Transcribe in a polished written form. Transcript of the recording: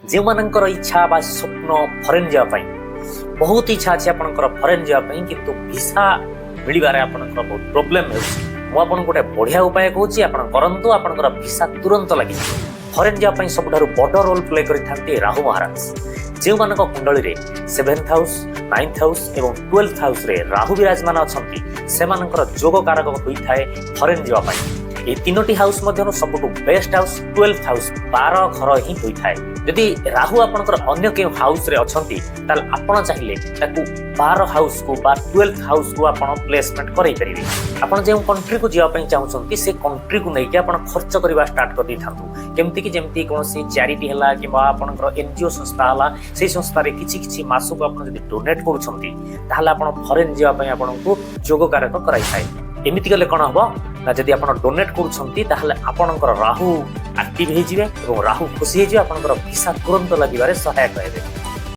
ଯେଉଁମାନଙ୍କର ଇଚ୍ଛା ବା ସ୍ୱପ୍ନ ଫରେନ୍ ଯିବା ପାଇଁ, ବହୁତ ଇଚ୍ଛା ଅଛି ଆପଣଙ୍କର ଫରେନ୍ ଯିବା ପାଇଁ, କିନ୍ତୁ ଭିସା ମିଳିବାରେ ଆପଣଙ୍କର ବହୁତ ପ୍ରୋବ୍ଲେମ୍ ହେଉଛି, ମୁଁ ଆପଣଙ୍କୁ ଗୋଟେ ବଢ଼ିଆ ଉପାୟ କହୁଛି। ଆପଣ କରନ୍ତୁ, ଆପଣଙ୍କର ଭିସା ତୁରନ୍ତ ଲାଗିଯିବ। ଫରେନ୍ ଯିବା ପାଇଁ ସବୁଠାରୁ ବଡ଼ ରୋଲ୍ ପ୍ଲେ କରିଥାନ୍ତି ରାହୁ ମହାରାଜ। ଯେଉଁମାନଙ୍କ କୁଣ୍ଡଳୀରେ ସେଭେନ୍ଥ ହାଉସ୍, ନାଇନ୍ଥ ହାଉସ୍ ଏବଂ 12th ହାଉସ୍ରେ ରାହୁ ବିରାଜମାନ ଅଛନ୍ତି, ସେମାନଙ୍କର ଯୋଗ କାରକ ହୋଇଥାଏ ଫରେନ୍ ଯିବା ପାଇଁ। ଏହି ତିନୋଟି ହାଉସ୍ ମଧ୍ୟରୁ ସବୁଠୁ ବେଷ୍ଟ ହାଉସ୍ 12th house, 12 ଘର ହିଁ ହୋଇଥାଏ। ଯଦି ରାହୁ ଆପଣଙ୍କର ଅନ୍ୟ କେଉଁ ହାଉସ୍ରେ ଅଛନ୍ତି, ତାହେଲେ ଆପଣ ଚାହିଁଲେ ତାକୁ 12 ହାଉସ୍କୁ ବା 12th ହାଉସ୍କୁ ଆପଣ ପ୍ଲେସମେଣ୍ଟ କରାଇ ପାରିବେ। ଆପଣ ଯେଉଁ କଣ୍ଟ୍ରିକୁ ଯିବା ପାଇଁ ଚାହୁଁଛନ୍ତି, ସେ କଣ୍ଟ୍ରିକୁ ନେଇକି ଆପଣ ଖର୍ଚ୍ଚ କରିବା ଷ୍ଟାର୍ଟ କରିଦେଇଥାନ୍ତୁ। କେମିତିକି? ଯେମିତି କୌଣସି ଚ୍ୟାରିଟି ହେଲା କିମ୍ବା ଆପଣଙ୍କର ଏନଜିଓ ସଂସ୍ଥା ହେଲା, ସେଇ ସଂସ୍ଥାରେ କିଛି କିଛି ମାସକୁ ଆପଣ ଯଦି ଡୋନେଟ୍ କରୁଛନ୍ତି, ତାହେଲେ ଆପଣ ଫରେନ୍ ଯିବା ପାଇଁ ଆପଣଙ୍କୁ ଯୋଗକାରକ କରାଇଥାଏ। ଏମିତି କଲେ କ'ଣ ହବ ନା, ଯଦି ଆପଣ ଡୋନେଟ୍ କରୁଛନ୍ତି, ତାହେଲେ ଆପଣଙ୍କର ରାହୁ ଆକ୍ଟିଭ ହେଇଯିବେ ଏବଂ ରାହୁ ଖୁସି ହେଇଯିବେ, ଆପଣଙ୍କର ଭିସା ତୁରନ୍ତ ଲାଗିବାରେ ସହାୟକ ହେବେ।